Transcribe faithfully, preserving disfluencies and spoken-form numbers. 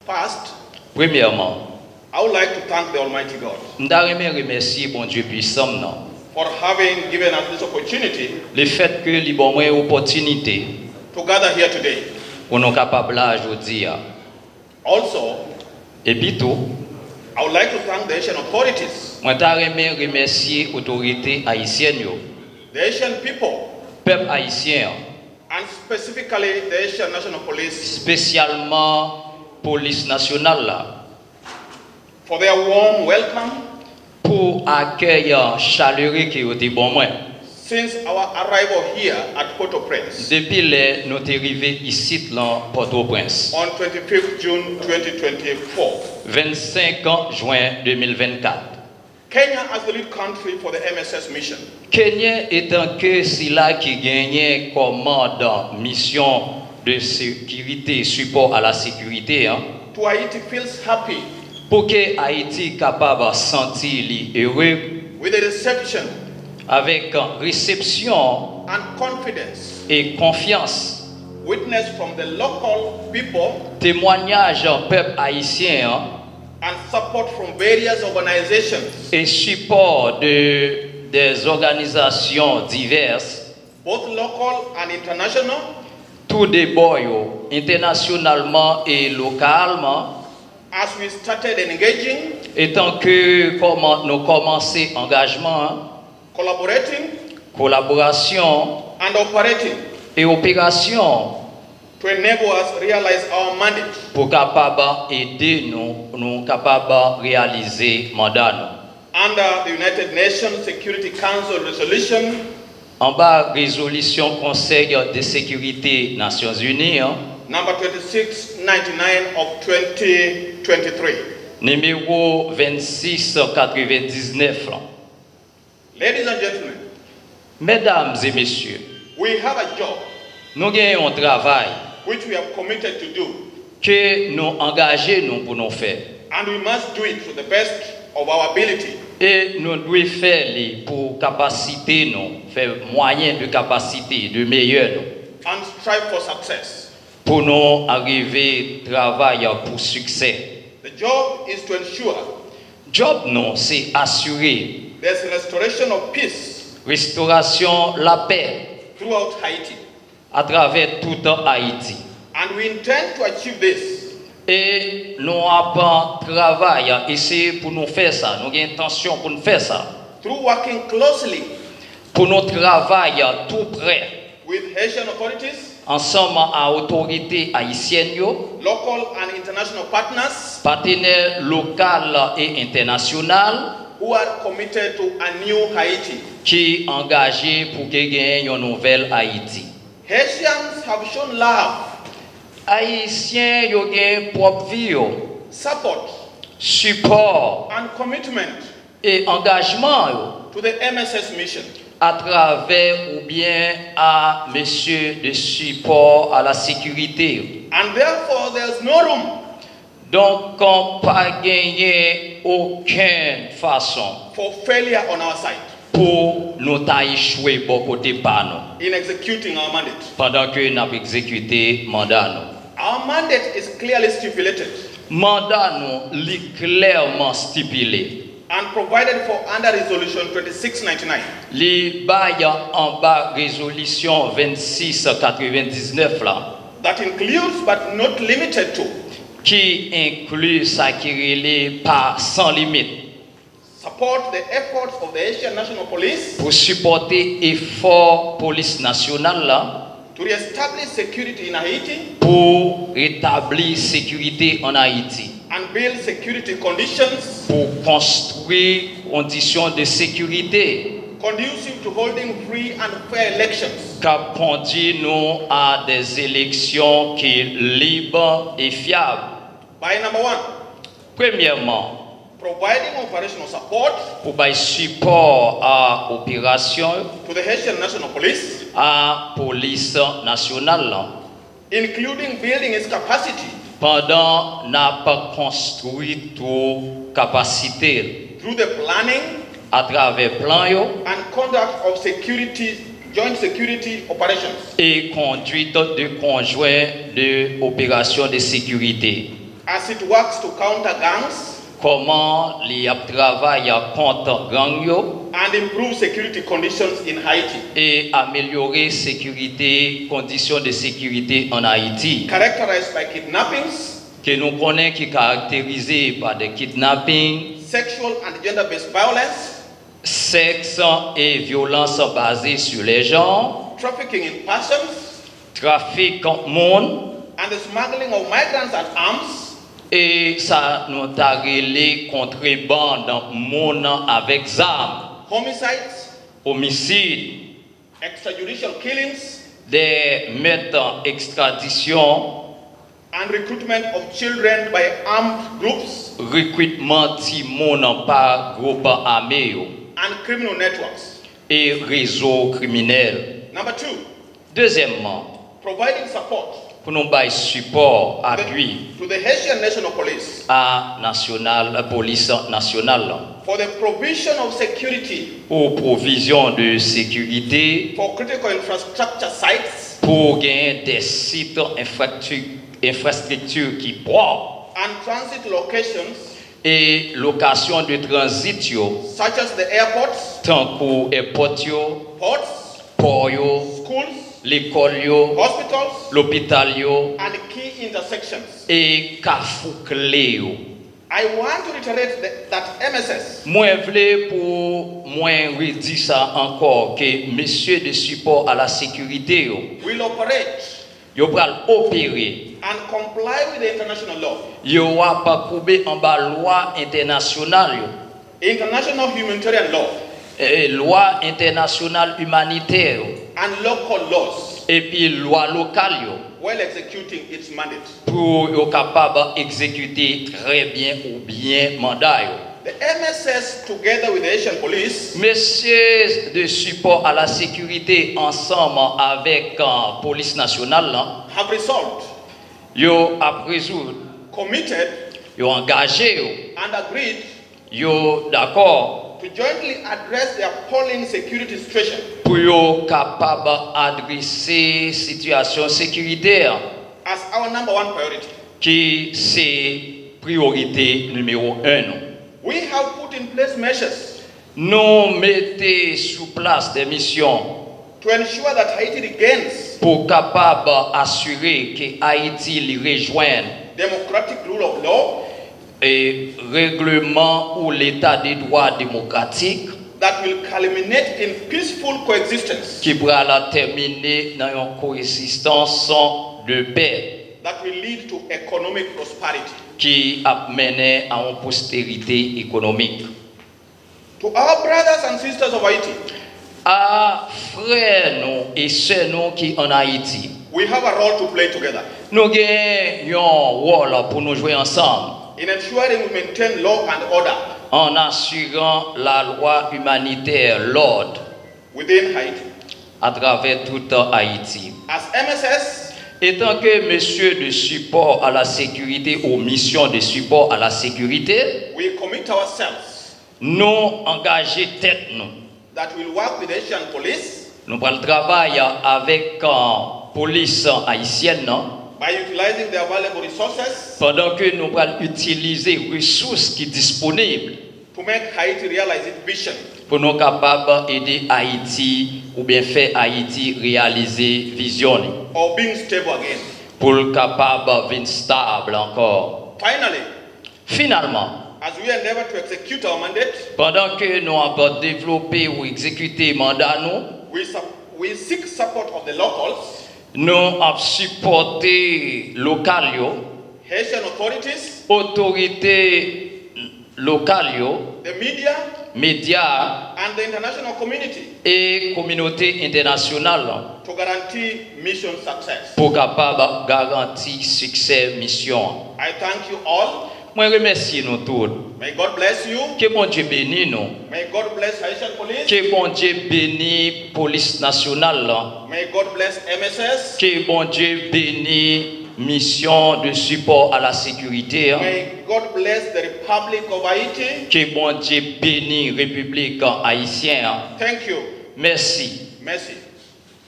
First, Premyèman, I would like to thank the Almighty God m ta renmen remèsye Bondye pwisan m nan for having given us this opportunity lefètke li ban mwen opòtinite to gather here today. pou nou kapab la jodi a. Also, Epi tou, I would like to thank the Haitian authorities, mwen ta renmen remèsye otorite ayisyèn yo, the Haitian people, pèp ayisyen an, and specifically the Haitian National Police espesyalman polis nasyonal la, for their warm welcome pou akèy chalere ke yo te ban mwen since our arrival here at Port-au-Prince depi lè nou te rive isit lan Pòtoprens, on twenty-fifth June twenty twenty-four. vennsenk jen de mil vennkat. Kenya, as the lead country for the M S S mission, Kenyen etanke sila ki genyen kòmand misyon de sekirite, sipò a la sekirite an, to Haiti feels happy pou ke Ayiti kapab santi li ere with the reception avèk resepsyon and confidence e konfyans, witnessed from the local people temwanyaj pèp ayisyen an and support from various organizations, e sipò de des organizations diverses, both local and international, tou de bò yo, entènasyonalman e lokalman, as we started engaging, etanke kòman nou kòmanse angajman an, collaborating, kolaborasyon and operating e operasyon to enable us realize our mandate pou kapab ede nou, nou kapab reyalize manda nou. Under the United Nations Security Council resolution Anba rezolisyon Konsèy de Sekirite Nasyonzini an, number twenty-six ninety-nine of twenty twenty-three. Nimewo vennsis katrevendiznèf lan. Ladies and gentlemen, Medam e mesye, we have a job nou gen yon travay which we have committed to do, ke nou angaje nou pou nou fè. and we must do it to the best of our ability. E nou dwe fè li pou kapasite nou, fè mwayen de kapasite, de meyè nou, And strive for success. Pou nou arive travay pou siksè. The job is to ensure Djòb nou se asire there's restoration of peace restorasyon lapè throughout Haiti. Atravè tout Ayiti. And we intend to achieve this E nou ap travay, eseye pou nou fè sa. Nou gen entansyon pou nou fè sa. Through working closely Pou nou travay tou prè with Haitian authorities, ansanm a otorite ayisyèn yo, local and international partners patenè lokal e entènasyonal who are committed to a new Haiti. Ki angaje pou ke genyen yon nouvèl Ayiti. Haitians have shown love, Ayisyen yo gen pwòp vi yo, support, sipò and commitment e angajman yo to the M S S mission. Atravè oubyen a mesye de sipò a la sekirite yo. And therefore, there's no room Donk, pa genyen okenn fason for failure on our side pou nou ta echwe bò kote pa nou in executing our mandate. Pandan ke n ap egzekite manda nou. Our mandate is clearly stipulated Manda nou li klèman stipile. And provided for under Resolution twenty-six ninety-nine. Li bay anba rezolisyon vennsis katrevendiznèf la. That includes but not limited to Ki enkli sa ki rele pa san limit. Support the efforts of the Haitian National Police Pou sipòte efò polis nasyonal la to reestablish security in Haiti pou retabli sekirite ann Ayiti, and build security conditions pou konstwi kondisyon de sekirite conducive to holding free and fair elections. K ap kondui nou a des eleksyon ki lib e fyab. By number one, Premyèman, providing operational support pou bay sipò a operasyon to the Haitian National Police, a polis nasyonal la, including building its capacity pandan n ap konstwi tou kapasite l through the planning atravè plan yo and conduct of security joint security operations. E kondwit de konjwen de operasyon de sekirite. as it works to counter gangs kòman li ap travay kont gang yo and improve security conditions in Haiti. E amelyore sekirite, kondisyon de sekirite an Ayiti. Characterized by kidnappings, Ke nou konnen ki karakterize pa de kidnapping, sexual and gender based violence, sèks e vyolans baze sou lè jan, trafficking in persons, trafik moun, and the smuggling of migrants and arms, e sa nou ta rele kontrebann moun avèk zam, homicides, omisid, extrajudicial killings, de mèt ekstradisyon, and recruitment of children by armed groups, rekritman timoun pa gwoup ame yo, and criminal networks. E rezo kriminèl. Number two, Dezyèmman, providing support pou nou bay sipò, apui, to the Haitian National Police a nasyonal, polis nasyonal la, for the provision of security pou pwovizyon de sekirite, for critical infrastructure sites pou genyen de sit enfrakti- enfrastrikti ki pwòp, and transit locations e lokasyon de tranzit yo, such as the airports, tankou èpòt yo, ports, pò yo, schools, lekòl yo, hospitals, lopital yo, and key intersections. E kafou kle yo. I want to reiterate that, that M S S Mwen vle pou mwen redi sa ankò, ke mesye de sipò a la sekirite yo, will operate yo pral opere, and comply with the international law, yo ap koube anba lwa entènasyonal yo, international humanitarian law, e lwa entènasyonal imanitè yo, and local laws epi lwa lokal yo, while executing its mandate. Pou yo kapab egzekite trè byen ou byen manda yo. The M S S, together with the Haitian police, Mesye de sipò a la sekirite ansanm avèk uh, polis nasyonal lan, have resolved, yo ap rezoud, committed, yo angaje yo, and agreed yo dakò to jointly address the appalling security situation pou yo kapab adrese sitiyasyon sekirite an, as our number one priority. Ki se priyorite nimewo en nou. We have put in place measures Nou mete sou plas de misyon to ensure that Haiti regains pou kapab asire ke Ayiti li rejwenn democratic rule of law e regleman ou leta de dwa demokratik that will culminate in peaceful coexistence ki pral tèmine nan yon koegzistans de pè that will lead to economic prosperity. Ki ap mennen a yon pwosterite ekonomik. To our brothers and sisters of Haiti, A frè nou e sè nou ki ann Ayiti, we have a role to play together nou gen yon wòl pou nou jwe ansanm in ensuring we maintain law and order an asiran lalwa imanitè, lòd within Haiti. Atravè tout Ayiti. As M S S, Etanke mesye de sipò a la sekirite ou misyon de sipò a la sekirite, we commit ourselves nou angaje tèt nou. that we'll work with the Haitian police Nou pral travay avèk uh, polis ayisyèn nan by utilizing the available resources pandan ke nou pral itilize resous ki disponib to make Haiti realize its vision pou nou kapab ede Ayiti oubyen fè Ayiti reyalize vizyon li of being stable again. Pou l kapab vin stab ankò. Finally, Finalman, as we endeavor to execute our mandate, pandan ke nou ap devlope ou egzekite manda nou, we, sup- we seek support of the locals, nou ap sipòte lokal yo, Haitian authorities, otorite lokal yo, the media, medya and the international community e kominote entènasyonal lan to guarantee mission success. Pou kapab garanti siksè misyon an. I thank you all. Mwen remèsye nou tout. May God bless you. Ke Bondye beni nou. May God bless Haitian police. Ke Bondye beni polis nasyonal lan. May God bless M S S. Ke Bondye beni misyon de sipò a la sekirite an. May God bless the Republic of Haiti. Ke Bondye beni Repiblik Ayisyen an. Thank you. Mèsi. Merci.